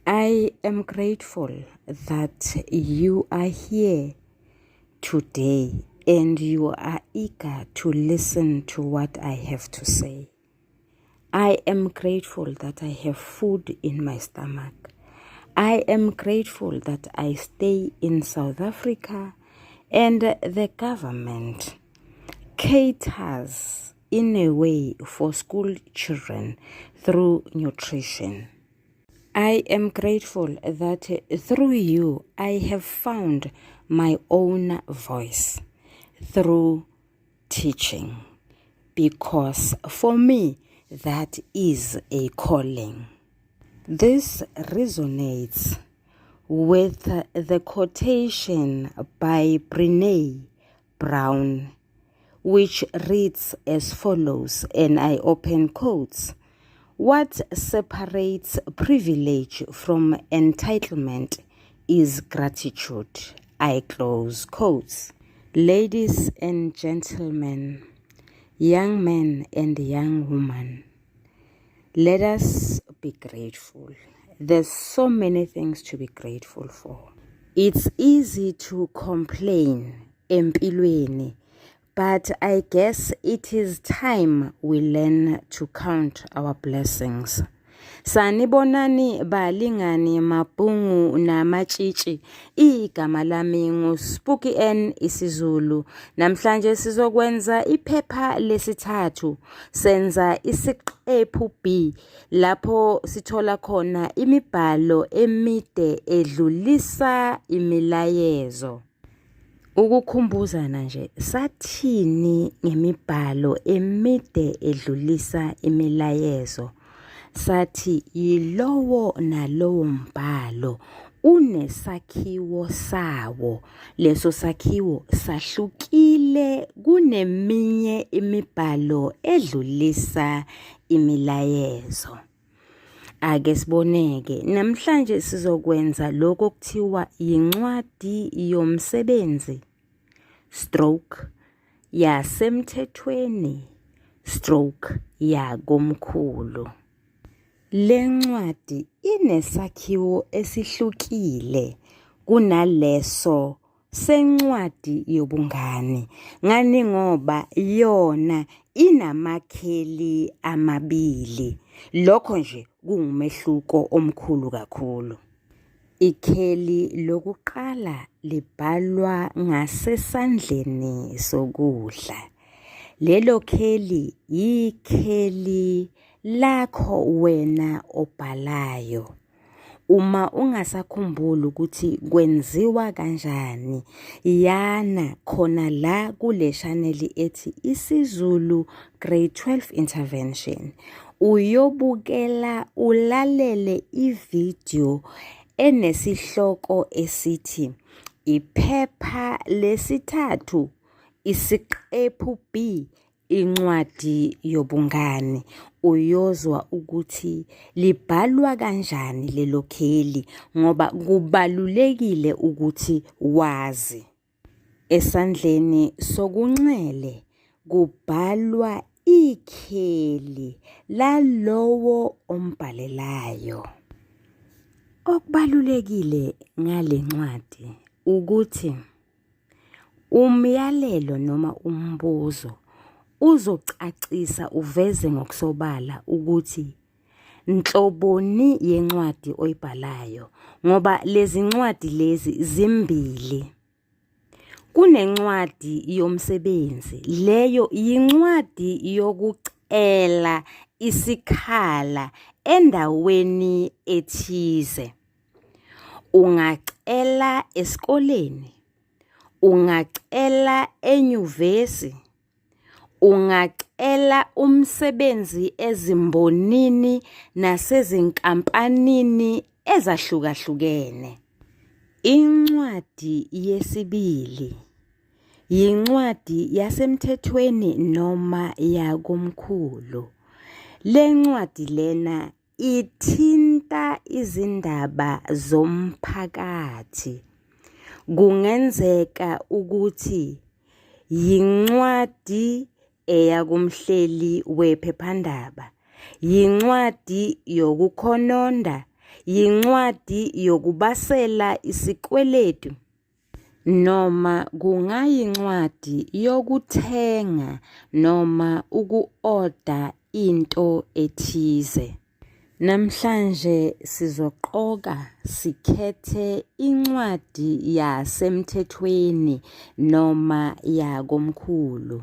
I am grateful that you are here today and you are eager to listen to what I have to say. I am grateful that I have food in my stomach. I am grateful that I stay in South Africa and the government caters in a way for school children through nutrition. I am grateful that through you I have found my own voice through teaching because for me that is a calling. This resonates with the quotation by Brene Brown, which reads as follows, and I open quotes: "What separates privilege from entitlement is gratitude." I close quotes. Ladies and gentlemen, young men and young women, let us be grateful. There's so many things to be grateful for. It's easy to complain empilweni, but I guess it is time we learn to count our blessings. Sanibonani balingani, mabhungu namatshitshi. Igama lami nguSpooky N isiZulu. Namhlanje sizokwenza iphepha lesithathu, senza isiqephu B lapho sithola khona imibhalo emide edlulisa imilayezo. Ukukhumbuzana nje, sathini ngemibhalo emide edlulisa imilayezo? Sathi yilowo nalowo mbhalo unesakhiwo sawo. Leso sakhiwo sahlukile kuneminye imibhalo edlulisa imilayezo. Ake siboneke, namhlanje sizokwenza lokho okuthiwa yincwadi yomsebenzi stroke yasemthethweni stroke yakomkhulu. Le ncwadi inesakhiwo esihlukile kunaleso sencwadi yobungani. Ngani? Ngoba yona inamakheli amabili. Lokho nje kungumehluko omkhulu kakhulu. Ikheli lokuqala libhalwa ngasesandleni sokudla. Lelo kheli yikheli lakho wena obhalayo. Uma ungasakhumbuli ukuthi kwenziwa kanjani, yana khona la kule shaneli ethi isiZulu Grade 12 Intervention. Uyobukela ulalele ividiyo enesihloko esithi iphepha lesithathu, isiqephu B, incwadi yobungani. Uyozwa ukuthi libhalwa kanjani lelo kheli ngoba kubalulekile ukuthi wazi. Esandleni sokunxele kubhalwa ikheli lalowo ombhalelayo. Okubalulekile ngale ncwadi ukuthi umyalelo noma umbuzo uzocacisa uveze ngokusobala ukuthi nhloboni yencwadi oyibhalayo, ngoba lezi ncwadi lezi zimbili. Kunencwadi yomsebenzi, leyo yincwadi yokucela isikhala endaweni ethize. Ungacela esikoleni, ungacela enyuvesi, ungacela umsebenzi ezimbonini nasezinkampanini ezahlukahlukene. Incwadi yesibili yincwadi yasemthethweni noma yakomkhulu. Le ncwadi lena ithinta izindaba zomphakathi. Kungenzeka ukuthi yincwadi eya kumhleli wephephandaba, yincwadi yokukhononda, Yincwadi yokubasela isikweletu noma kungayincwadi yokuthenga noma uku-oda into ethize. Namhlanje sizoqoka sikhethe incwadi yasemthethweni noma yakomkhulu.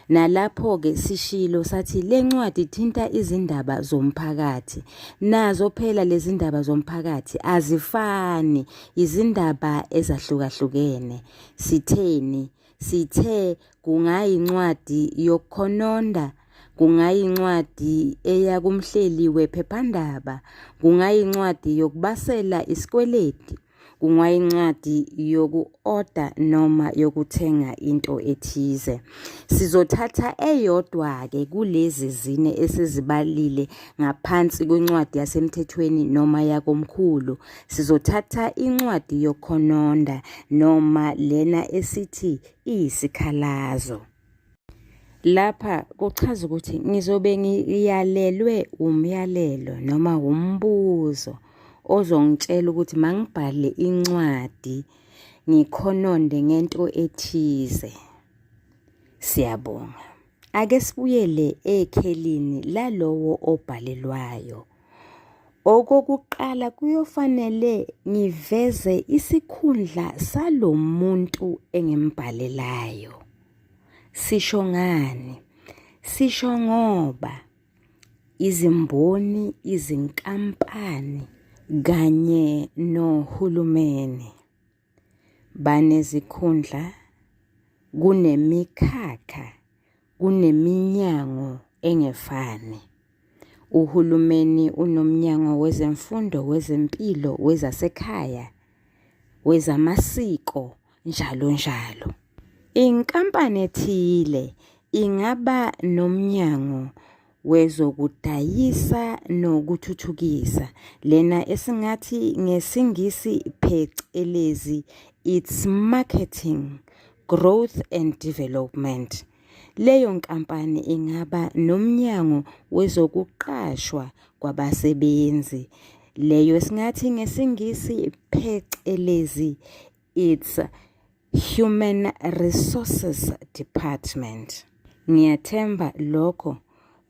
Nalapho-ke sishilo sathi le ncwadi ithinta izindaba zomphakathi. Nazo phela lezi ndaba zomphakathi azifani, izindaba ezahlukahlukene. Sitheni? Sithe kungayincwadi yokukhononda, kungayincwadi eya kumhleli wephephandaba, kungayincwadi yokubasela isikweleti, Kungayincwadi yoku-oda noma yokuthenga into ethize. Sizothatha eyodwa-ke kulezi zine esizibalile ngaphansi kwencwadi yasemthethweni noma yakomkhulu. Sizothatha incwadi yokhononda noma lena esithi iyisikhalazo. Lapha kuchaza ukuthi ngizobe ngiyalelwe umyalelo noma wumbuzo ozongitshela ukuthi mangibhale incwadi ngikhononde ngento ethize. Siyabonga. Ake sibuyele ekhelini lalowo obhalelwayo. Okokuqala kuyofanele ngiveze isikhundla salo muntu engimbhalelayo. Sisho ngani? Sisho ngoba izimboni, izinkampani kanye nohulumeni banezikhundla, kunemikhakha, kuneminyango engefani. Uhulumeni unomnyango wezemfundo, wezempilo, wezasekhaya, wezamasiko njalo njalo. Inkampani ethile ingaba nomnyango wezokudayisa nokuthuthukisa, lena esingathi ngesiNgisi phecelezi it's marketing, growth and development. Leyo nkampani ingaba nomnyango wezokuqashwa kwabasebenzi, leyo esingathi ngesiNgisi phecelezi it's Human Resources Department. Ngiyathemba lokho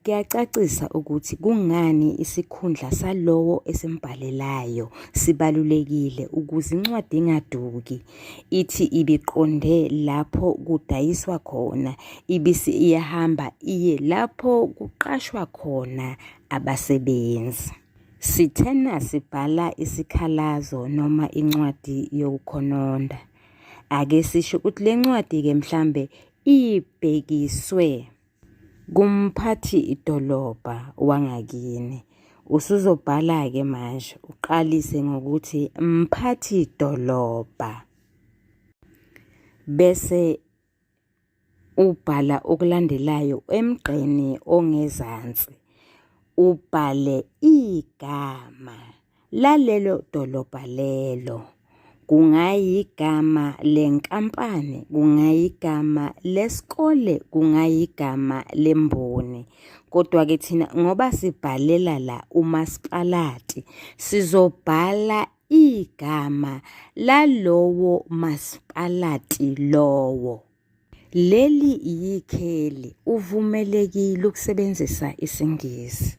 kuyacacisa ukuthi kungani isikhundla salowo esimbhalelayo sibalulekile ukuze incwadi ingaduki. Ithi ibiqonde lapho kudayiswa khona, ibisi iyahamba iye lapho kuqashwa khona abasebenzi. Sithena sibhala isikhalazo noma incwadi yokukhononda. Ake sisho ukuthi le ncwadi-ke mhlambe ibhekiswe kumphathi dolobha wangakini. Usuzobhala-ke manje uqalise ngokuthi mphathi dolobha bese Ubhala okulandelayo emgqeni ongezansi. Ubhale igama lalelo dolobha lelo. Kungayigama lenkampani, kungayigama lesikole, kungayigama lemboni. Kodwa-ke thina ngoba sibhalela la umasipalati, sizobhala igama lalowo masipalati lowo. Leli yikheli, uvumelekile ukusebenzisa isiNgisi.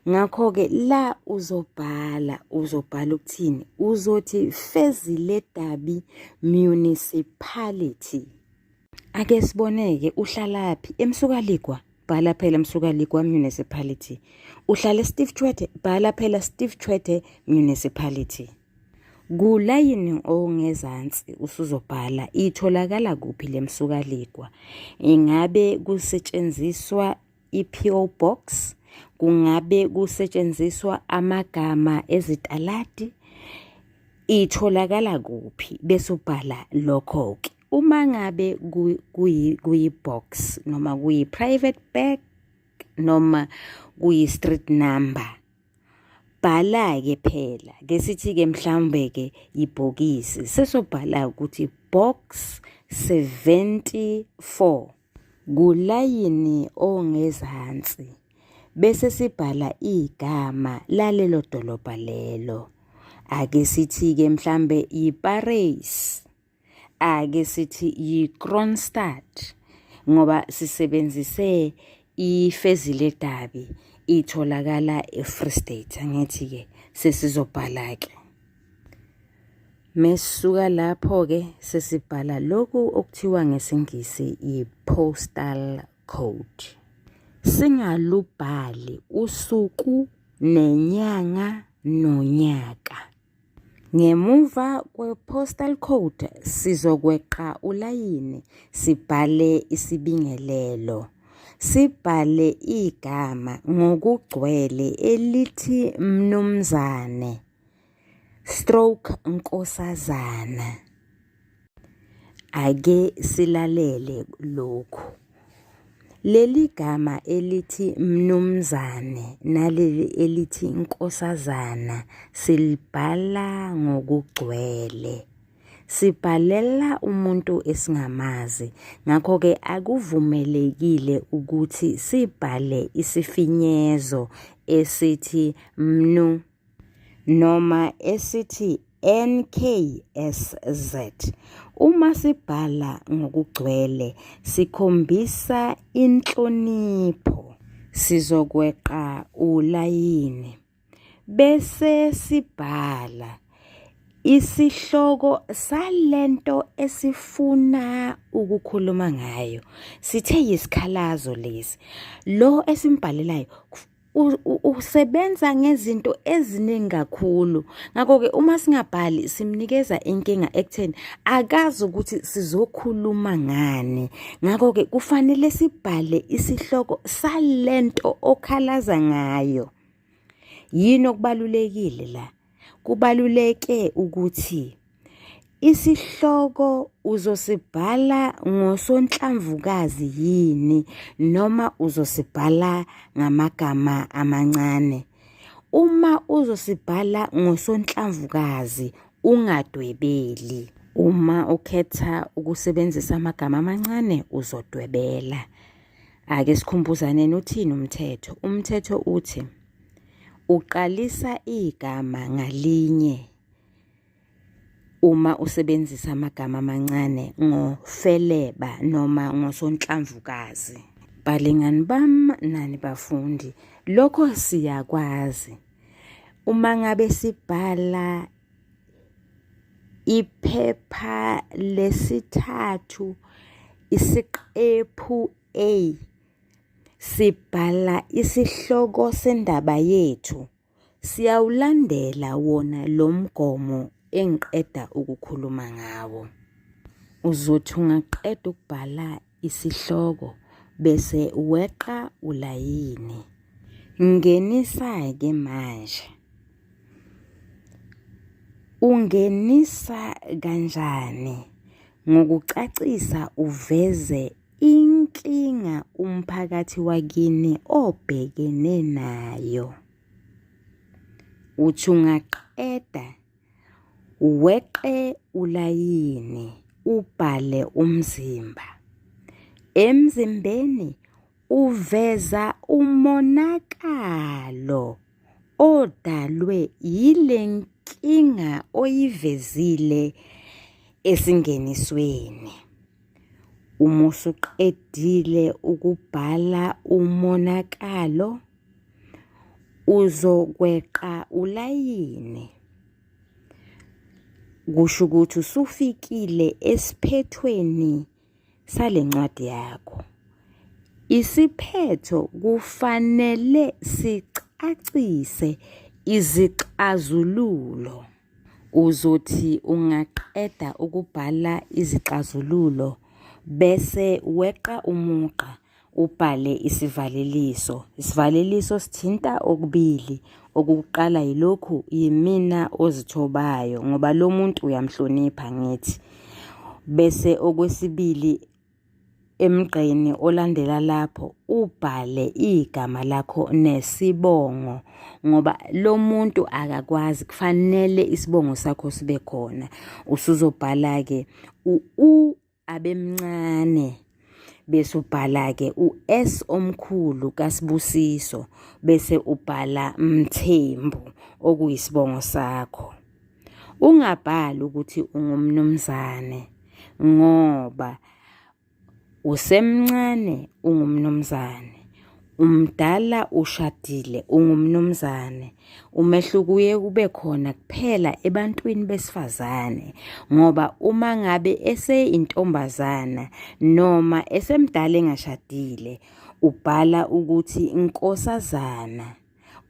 Ngakho-ke la uzobhala, uzobhala ukuthini? Uzothi Fezile Dabi Municipality. Ake siboneke uhlalaphi eMsukaligwa bhala phela Msukaligwa Municipality. Uhlala eSteve Tshwete bhala phela Steve Tshwete Municipality. Kulayini ongezansi usuzobhala itholakala kuphi le Msukaligwa. Ingabe kusetshenziswa i-PO Box? Kungabe kusetshenziswa amagama ezitaladi? Itholakala kuphi? Bese ubhala lokho-ke. Uma ngabe kuyi-box noma kuyi-private bag noma kuyi-street number, bhala-ke phela ke sithi-ke mhlawumbe-ke yibhokisi sesobhala ukuthi box 74 kulayini ongezansi. Bese sibhala igama lalelo dolobha lelo. Ake sithi-ke mhlambe yiParis. Ake sithi yiKroonstad ngoba sisebenzise iFezile Dabi itholakala eFree State angithi-ke sesizobhala-ke. Mesisuka lapho-ke sesibhala lokhu okuthiwa ngesiNgisi yi-postal code. Singalubhali usuku nenyanga nonyaka. Ngemuva kwe-postal code sizokweqa ulayini sibhale isibingelelo. Sibhale igama ngokugcwele elithi mnumzane stroke nkosazana. Ake silalele lokhu. Leli gama elithi mnumzane naleli elithi nkosazana silibhala ngokugcwele. Sibhalela umuntu esingamazi, ngakho-ke akuvumelekile ukuthi sibhale isifinyezo esithi mnu noma esithi NKSZ. Uma sibhala ngokugcwele sikhombisa inhlonipho. Sizokweqa ulayini bese sibhala isihloko salento esifuna ukukhuluma ngayo. Sithe yisikhalazo lesi. Lo esimbhalelayo usebenza ngezinto eziningi kakhulu ngakho-ke uma singabhali simnikeza inkinga ekutheni akazi ukuthi sizokhuluma ngani ngakho-ke kufanele sibhale isihloko salento okhalaza ngayo yini okubalulekile la Kubaluleke ukuthi isihloko uzosibhala ngosonhlamvukazi yini noma uzosibhala ngamagama amancane. Uma uzosibhala ngosonhlamvukazi ungadwebeli. Uma ukhetha ukusebenzisa amagama amancane uzodwebela. Ake sikhumbuzaneni uthini umthetho. Umthetho uthi Uqalisa igama ngalinye uma usebenzisa amagama amancane ngofeleba noma ngosonhlamvukazi. Balingani bami nani bafundi, lokho siyakwazi. Uma ngabe sibhala iphepha lesithathu isiqephu A Sibhala isihloko sendaba yethu. Siyawulandela wona lo mgomo engiqeda ukukhuluma ngawo. Uzothi ungaqeda ukubhala isihloko bese weqa ulayini. Ngenisa-ke manje. Ungenisa kanjani? Ngokucacisa uveze Inkinga umphakathi wakini obhekene nayo. Uthi ungaqeda weqe ulayini ubhale umzimba. Emzimbeni uveza umonakalo odalwe yile nkinga oyivezile esingenisweni. Uma usuqedile ukubhala umonakalo, uzokweqa ulayini. Kusho ukuthi usufikile esiphethweni sale ncwadi yakho. Isiphetho kufanele sicacise izixazululo. Uzothi ungaqeda ukubhala izixazululo bese weqa umugqa ubhale isivaleliso. Isivaleliso sithinta okubili. Okokuqala yilokhu, yimina ozithobayo ngoba lo muntu uyamhlonipha ngithi. Bese okwesibili emgqeni olandela lapho ubhale igama lakho nesibongo ngoba lo muntu akakwazi kufanele isibongo sakho sibe khona. Usuzobhala-ke u-U abemncane. Bese ubhala-ke u-S omkhulu kaSibusiso bese ubhala Mthembu okuyisibongo sakho. Ungabhali ukuthi ungumnumzane ngoba Usemncane ungumnumzane, umdala ushadile ungumnumzane. Umehluko uye kube khona kuphela ebantwini besifazane ngoba uma ngabe eseyintombazana noma esemdala engashadile ubhala ukuthi nkosazana.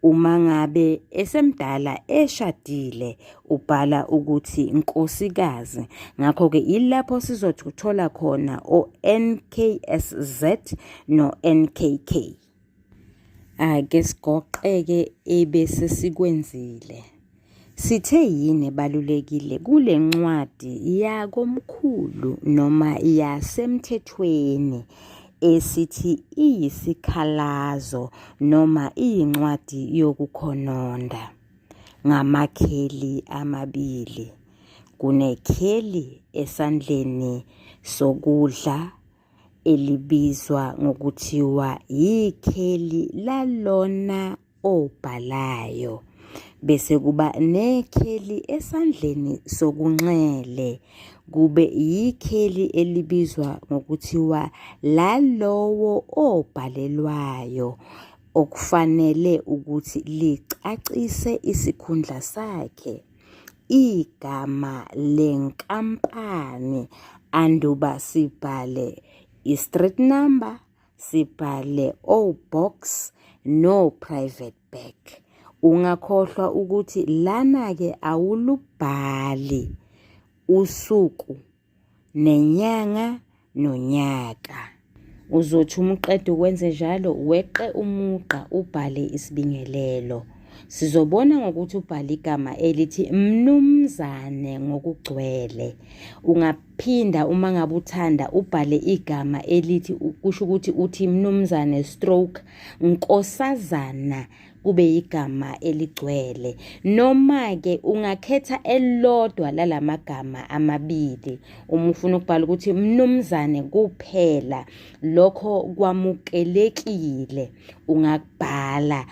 Uma ngabe esemdala eshadile ubhala ukuthi nkosikazi. Ngakho-ke ilapho sizothola khona o-NKSZ no-NKK. Ake sigoqeke ebese sikwenzile. Sithe yini ebalulekile kule ncwadi yakomkhulu noma yasemthethweni esithi iyisikhalazo noma iyincwadi yokukhononda ngamakheli amabili. Kunekheli esandleni sokudla elibizwa ngokuthiwa yikheli lalona obhalayo bese kuba nekheli esandleni sokunxele kube yikheli elibizwa ngokuthiwa lalowo obhalelwayo okufanele ukuthi licacise isikhundla sakhe igama lenkampani anduba sibhale i-street number sibhale o-box no-private bag. Ungakhohlwa ukuthi lana-ke awulubhali usuku nenyanga nonyaka. Uzothi uma uqeda ukwenze njalo weqe umugqa ubhale isibingelelo. Sizobona ngokuthi ubhale igama elithi mnumzane ngokugcwele. Phinda uma ngabe uthanda ubhale igama elithi kusho ukuthi uthi mnumzane stroke nkosazana kube yigama eligcwele noma-ke ungakhetha elilodwa lalamagama amabili uma ufuna ukubhala ukuthi mnumzane kuphela lokho kwamukelekile ungakubhala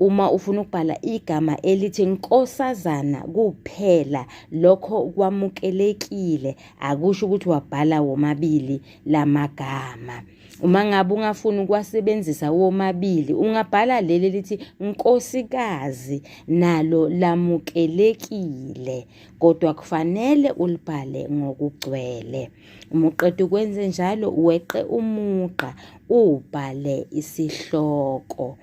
Uma ufuna ukubhala igama elithi nkosazana kuphela lokho kwamukelekile akusho ukuthi wabhala womabili lamagama. Uma ngabe ungafuni ukuwasebenzisa womabili ungabhala leli elithi nkosikazi nalo lamukelekile kodwa kufanele ulibhale ngokugcwele. Uma uqeda ukwenze njalo weqe umugqa ubhale isihloko.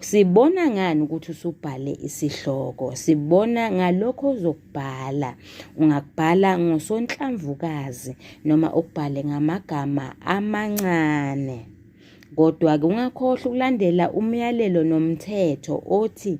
Sibona ngani ukuthi usubhale isihloko? Sibona ngalokho ozokubhala. Ungakubhala ngosonhlamvukazi noma ukubhale ngamagama amancane. Kodwa-ke ungakhohlwa ukulandela umyalelo nomthetho othi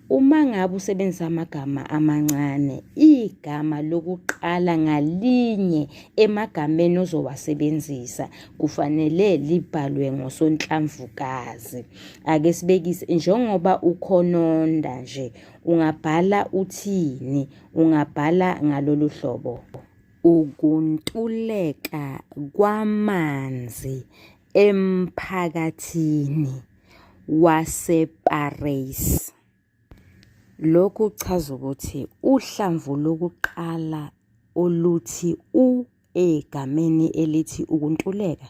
uma ngabe usebenzisa amagama amancane, igama lokuqala ngalinye emagameni ozowasebenzisa kufanele libhalwe ngosonhlamvukazi. Ake sibekise njengoba ukhononda nje, ungabhala uthini? Ungabhala ngalolu hlobo. Ukuntuleka kwamanzi emphakathini waseParis. Lokhu kuchaza ukuthi uhlamvu lokuqala oluthi u egameni elithi ukuntuleka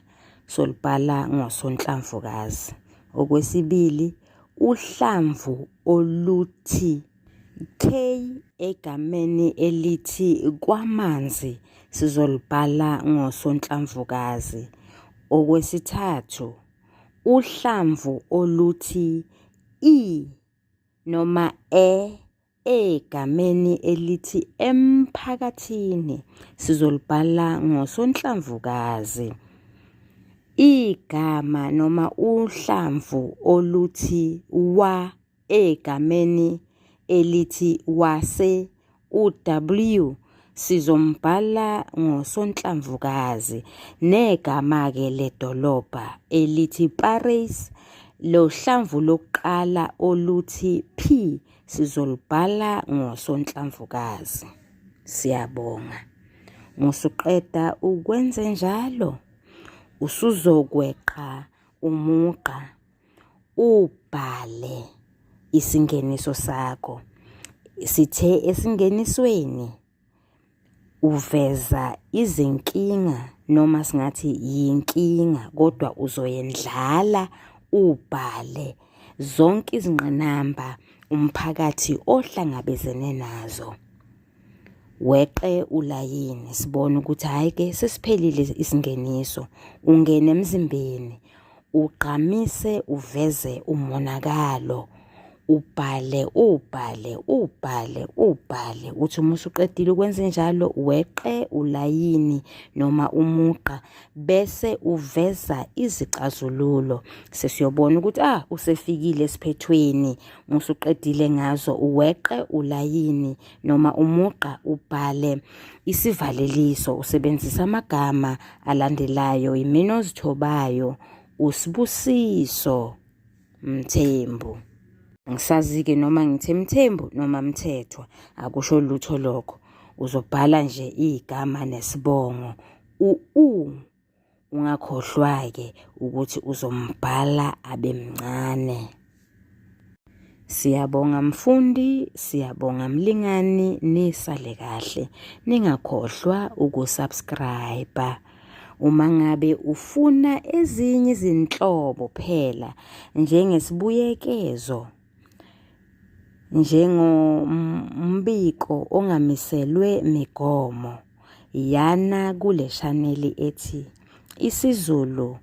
solubhala ngosonhlamvukazi. Okwesibili, uhlamvu oluthi K egameni elithi kwamanzi sizolubhala ngosonhlamvukazi. Okwesithathu, uhlamvu oluthi i noma e egameni elithi emphakathini sizolubhala ngosonhlamvukazi. Igama noma uhlamvu oluthi wa egameni elithi wase u-W sizombhala ngosonhlamvukazi negama-ke ledolobha elithi Paris lo hlamvu lokuqala oluthi P sizolubhala ngosonhlamvukazi. Siyabonga. Musuqeda ukwenze njalo. Usuzokweqa umugqa ubhale isingeniso sakho. Sithe esingenisweni uveza izinkinga noma singathi yinkinga kodwa uzoyendlala ubhale zonke izingqinamba umphakathi ohlangabezene nazo. Weqe ulayini sibone ukuthi hhayi ke sesiphelile isingeniso. Ungene emzimbeni ugqamise uveze umonakalo ubhale ubhale ubhale ubhale uthi uma usuqedile ukwenze njalo weqe ulayini noma umugqa bese uveza izixazululo sesiyobona ukuthi ah usefikile esiphethweni musuqedile ngazo uweqe ulayini noma umugqa ubhale isivaleliso usebenzisa amagama alandelayo yimina ozithobayo uSibusiso Mthembu. Angisazi-ke noma ngithe Mthembu noma Mthethwa, akusho lutho lokho. Uzobhala nje igama nesibongo u-u. Ungakhohlwa-ke ukuthi uzombhala abe mncane. Siyabonga mfundi, siyabonga mlingani, nisale kahle. Ningakhohlwa ukusubscribe. Uma ngabe ufuna ezinye izinhlobo phela njengesibuyekezo, njengombiko ongamiselwe migomo, yana kule shaneli ethi isiZulu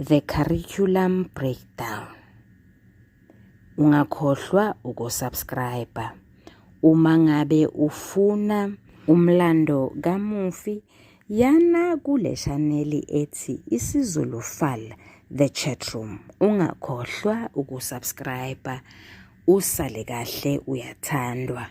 The Curriculum Breakdown. Ungakhohlwa ukusubscribe. Uma ngabe ufuna umlando kamufi, yana kule shaneli ethi isiZulu Fal The Chat Room. Ungakhohlwa ukusubscribe. Usale kahle uyathandwa.